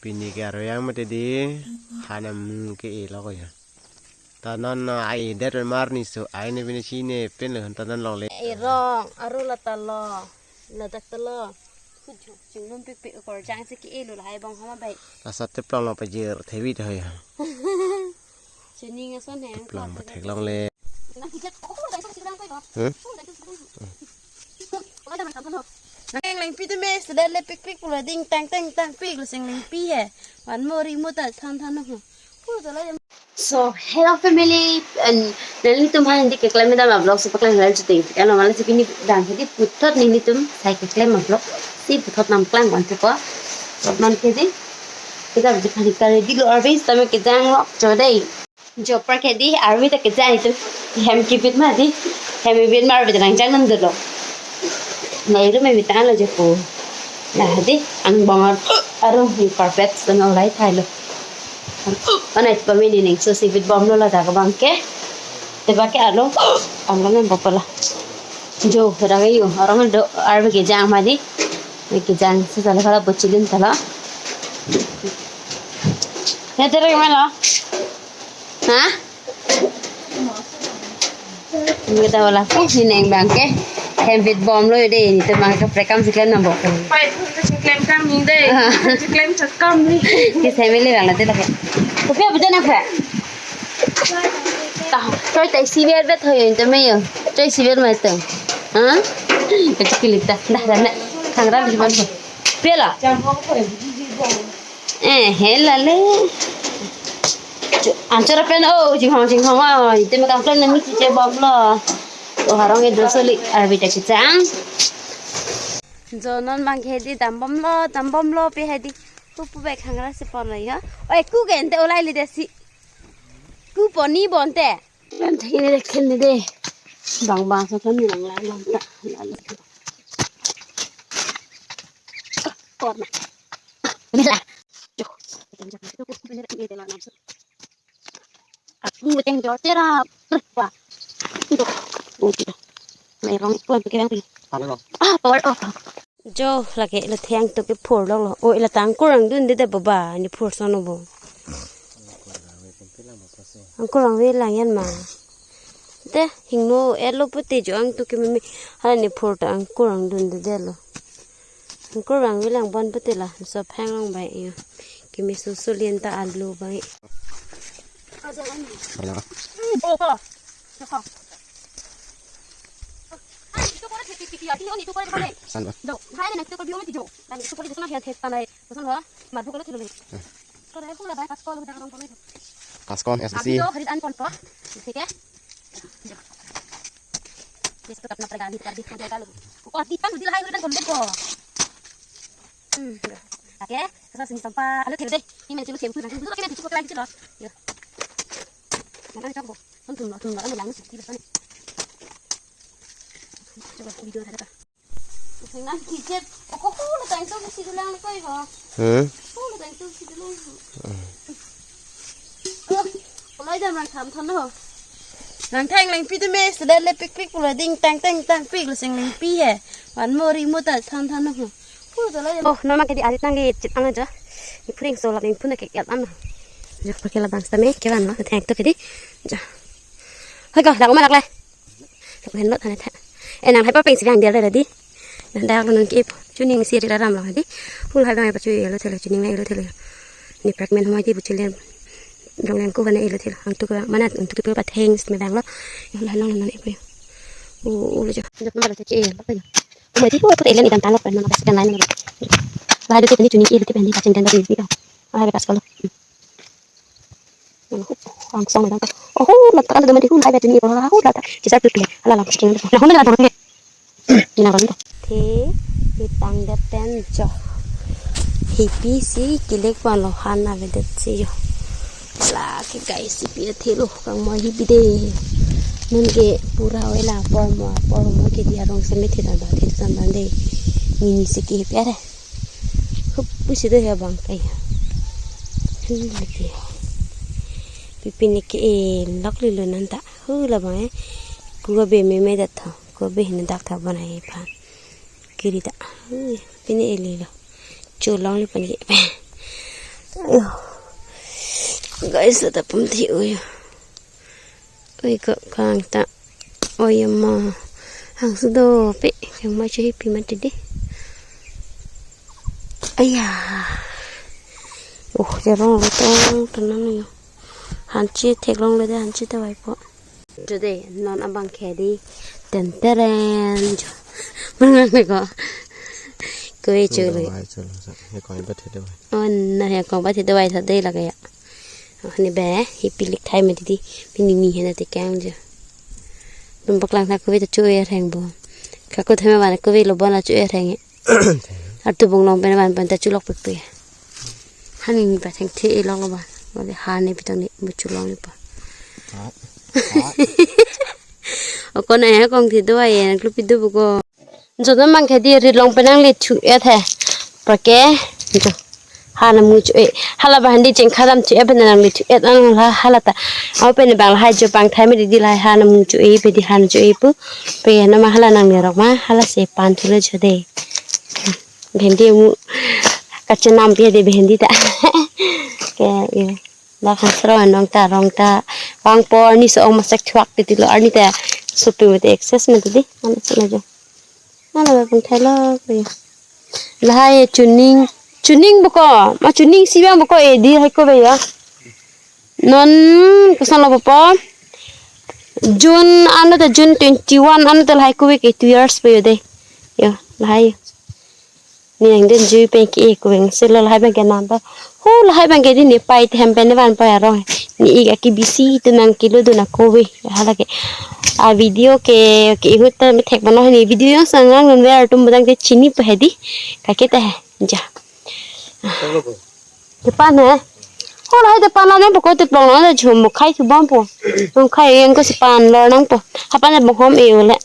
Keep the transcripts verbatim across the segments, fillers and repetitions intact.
Pini ke arve yang mate di, hanam ke-e lo ko ya. Ta non, ah, ai det mar ni so, ai ne pini sine pen lo ta non longle. Erong, aru lata lo, ladak ta lo. Chungnum pikpik korjang si ke-e lo lahai bong hama bai. Asat te plong lo pajir thevi ta ya. Chuning ason he. Plong pathek longle. Nang kijak, oh, oh, dai sok silang koi ko. Hmm? Oh, dai sok silang. Nang englengpi tu me, sedar le pikpik pulo ding tang tang tang pik lo si englengpi he. Van mori mo ta than than ho. Pulo ta la jam. So, hello family, and nanglitum ha hindi keklem dam vlog so paklang hal chuting. Ano mala si pini dang hedi puthot nanglitum sai keklem vlog. Si puthot nangpaklang wan tu ko. Man ke di. Kita bisa hari kali di lo arve tame kejang lo chodai. Jopra ke di arve ta kejang itu. Hem kibit ma di. Hem kibit ma arve ta nangjang nang dolo. Na iru me bitang lo jopo. Na di angbong arum hi carpet dan olai thai lo. Anai pamini ning so sibit bom lo ladak abang ke. Tebak ke alo. Ang kan bopala. Jo, rang yo. Orang do arve kejang ma di. Kejang sesale kala bocilin tala. Ya tere kemana? Ha? Kita wala pu ni neng bang ke. Hem bit bom lo de ni te bang ke prekam si klem nang bok. Pai pun ke si klem kam ni de. Ah. Si klem chakam ni. Ki family bang la te la ke. Kopi apa jana kha? Ta, choi tai si ver bet hoy inte me yo. Choi si ver ma te. Ha? Ke chikili ta. Dah dah na. Khangra li ban ko. Pela. Eh, hela le. Anchor pen o, jinghong jinghong o, ite me kam plan na mi chiche bom lo. O harong e dosoli arve ta kejang. Jo non bang ke di dam bom lo, dam bom lo pe hedi. Pupu bai khangra si pon lo ya. Oi, ku ke ente olai li de si. Ku pon ni bon te. Kan thek ni de khen ni de. Bang bang so kan ni lang lang lang ta. Kor na. Mela. Jo. Aku teng jor tera. Wah. Itu. Oh, itu. Merong itu lagi yang. Halo. Ah, power off. Jo, lake lo theng tu ke phur lo lo. Oh, ila tang kurang dun de de baba, ni phur sono bo. Ang kurang ve lang yan ma. Te, hingno elo pute jo ang tu ke meme. Hala ni phur ta ang kurang dun de de lo. Ang kurang ve lang bon pute la, so phang long bai yo. Kimi susu lien ta alu bai. Hello. Oh, ko. Ko. Ai, itu ko na thek thek thek ya. Ini, ini itu ko na thek. San ba? Do. Hai na itu ko biom ti jo. Dan itu ko di sana health health tanai. Koson ho? Mar buk lo thilo le. Ko dai ko la bai kaskon lo dang rong ko lo. Kaskon, S B C. Abi do harit an pon po. Thik hai. Yes, to apna pradhan hi kar di, ho jayega lo. Ko di kan di lahai harit an pon de ko. Hmm. Ake, kasa sini sampa, alo thek de. Ni men chilo thek, ni men chilo, ni men chilo, ni men chilo. Yo. Mana chok bo. Thum thum lo, thum lo, ano lang si, di basta ni. Chok video thada ka. Nang kijep, ako ko lo tang so si dulang ko ho. Hmm? Ko lo tang so si dulang. Oh, ko lai dam rang tham than ho. Nang thang lang pi tu me, sedar le pik pik pulo ding tang tang tang pik lo si englengpi he. Van mori mo ta than than ho. Ko to lai. Oh, nama ke di arit nang ke chit ang aja. Ni phuring so la ding phun ke ket an. Jo pa ke la bang sta me ke van lo thang to ke di. Ja. Hai ko, dak ma dak le. Lapu henlo thane tha. E nang hai pa peng si bang dia le di. Nang dak nang ke chuning si ri la ram lo di. Hul hai bang pa chu lo thelo chuning lo thelo. Ni pregnant homa di buchile. Dong nang ko bana lo thelo. Ang tu ko mana ang tu ko pa thanks me bang lo. Hul hai long nang e pa. U u lo jo. Jap na ba ke e lo pa. Mo ti ko ko ele ni dan tan lo pa na ba si dan lai na. Ba do te ni chuning e lo te pa ni pa cheng dan ba ni ba. Hai pas ko lo. Angsong na. Oh, la ta la dum di hu lai bet ni. Oh, la ta. Chisar tu tu. Ala la sting. Na hu na la dum. Ina ko. The, hitang det pen jo. Hipi si kilek pon lo han avedet si jo. La ke guys, hipi athe lo kangmoi hipi de. Nun ke pura oila pormo, pormo ke di arong seme the dan ba, the dan ba de. Ni ni si ke hipi are. Hup, pusi do ya bang kai. Hmm, lagi. Pipi ni ke-e lok lilo nanta. Hu la bang e. Kua be me me dat tho. Kua be hin dak tha bana e phan. Kiri ta. Hu, pini e lilo. Cholong li pani. Ai sa ta pum thi oi. Oi ko kang ta. Oi ma. Hang su do pe. Yang ma che pi ma ti di. Aya. Oh, jarong lo tong tanam yo. Hanchi theklongle de, hanchi ta vaipo. Today non abang khedi. Ten teren jo. Mangang le ko. Kove cholo. Vai cholo sa. He kong ba thede vai. Oh, na he kong ba thede vai thade la kaya. Oh, ni be, hi pilik thai me titi. Pini ni he na te kang jo. Bun paklang tha kove ta chu e reng bo. Ka ko thame van kove lo bon la chu e reng. Artu bung long pen van pen ta chu lok pek pe. Hani ni pa theng the e lok lo ba. Wale hani pitang ni mu chu long ni pa. Ha. Ha. Oko na he kong thi do ai, nang klupi do bu ko. Jona mang khedi ri long pen nang le thu et he. Prake. Jo. Hana mu chu e. Hala ba handi cheng khadam chu e pen nang le thu et an la hala ta. Au pen bang la hai jo pang thai me di di la hana mu chu e pe di hana chu e pu. Pe na ma hala nang le rok ma hala se pan thu le chu de. Bhendi mu kachenam pi de bhendi ta. Ke, ye. Dak han sro nong ta rong ta. Vangpo arni so ong masek thuak titi lo arni ta. Supi mate excess mate di. Ano sona jo. Ano ba pun thelo ko ya. Lahai chuning. Chuning bu ko. Ma chuning si bang bu ko e di hai ko be ya. Non koson lo po. June ano ta June twenty-one ano ta lahai ko be ke two years po yo de. Yo, lahai. Ni nang den jui pen ke e kuveng selo lahai bang ke nang ba. Hu lahai bang ke di ni pai te hem pen van pai arong. Ni ik aki bisi tu nang kilo do na kove. Hala ke. A video ke ke ihut ta me thek bano ni video yang sang nang non ver tum badang te chini pa hedi. Ka ke ta he. Ja. Ke pan he. Hu lahai te pan la nang poko te plong na jhum khai thu bom po. Nang khai yang ko si pan lo nang po. Ha pan bong hom e ole.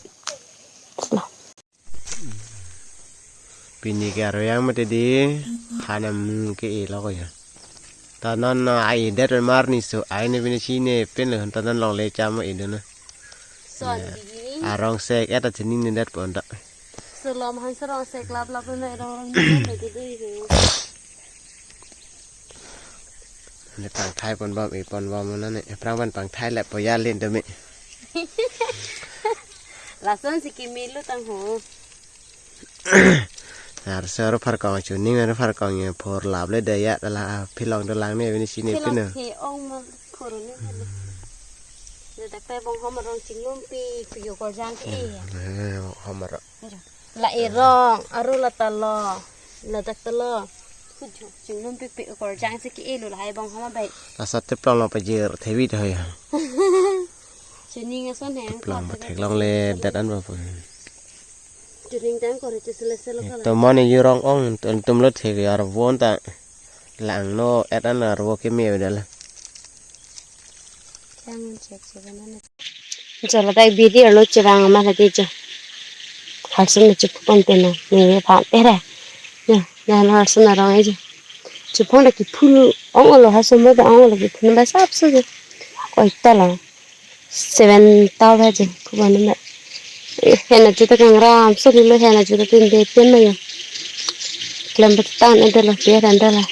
Pini ke arve yang mate di hana mu ke e lo ko ya. Ta non, ah, ai det mar ni so ai ne pini chine pen lo ta non longle cham e do na. Son Ya. Di. Arong sek eta chini ne det pon ta. Selom han serong sek lap lap na rong rong ni de de de. Ne pang thai pon bom e pon bom na ne. Prang pon pang thai le po ya len do me. Lason si kimi lu tang ho. Ar sero phar kong chuning ar phar kong ye phor lap le de ya la philong de lang ne bini sini Philong pin. Phi ong ma khoro ne. Le dak pe bong hom rong chinglum pi pi yo kor jang ke e. Eh, hom ro. La e rong, aro la ta lo. La dak ta lo. Kujo chinglum pi pi kor jang si ke e lo lahai bong hom bai. La sa te plong lo pa jer thevi tho ya. Chuning ason he. Plong pa theklong le dat an ba pu. Chuning tang kor che sele sele kala. To mane yurong ong tum tum lo thek yar von ta. Lang no et an ar vo ke me dal. Tang chek chek na. Jala dai bidi arlo chevang ma lagi jo. Harsun na chupon te na. Ni pha te re. Ya, ya harsun na rong e jo. Chupon lagi phul ong lo harsun ma da ong lagi phul ba sap su jo. Koi ta lo. Seven tau ba je, kuban ma. Eh, hena juta kang ram, so lo hena juta tin de pen ma yo. Klem betan ada lo, dia ada lo.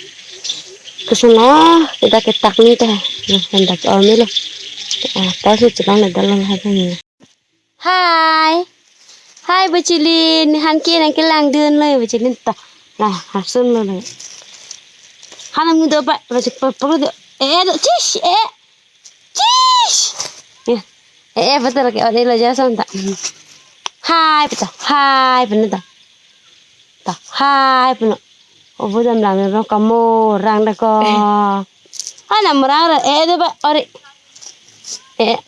Kesana, kita ketak ni teh. Nah, hendak ormi lo. Ah, tahu sih cekang ada lo hai kan. Hai. Hai, Bu Chilin. Han ke nang kelang dun lo, Bu Chilin ta. Nah, harsun lo lo. Hana mudo pa, bacik pa, pa do. Eh, do, cish, eh. Cish. Ya. Eh, eh, betul ke, ore lo jason ta. Hai, betul. Hai, betul ta. Ta, hai, betul. Oh, bu dam lang, rong kamu, rang da ko. Hana murang, eh, do ba, ore. Eh.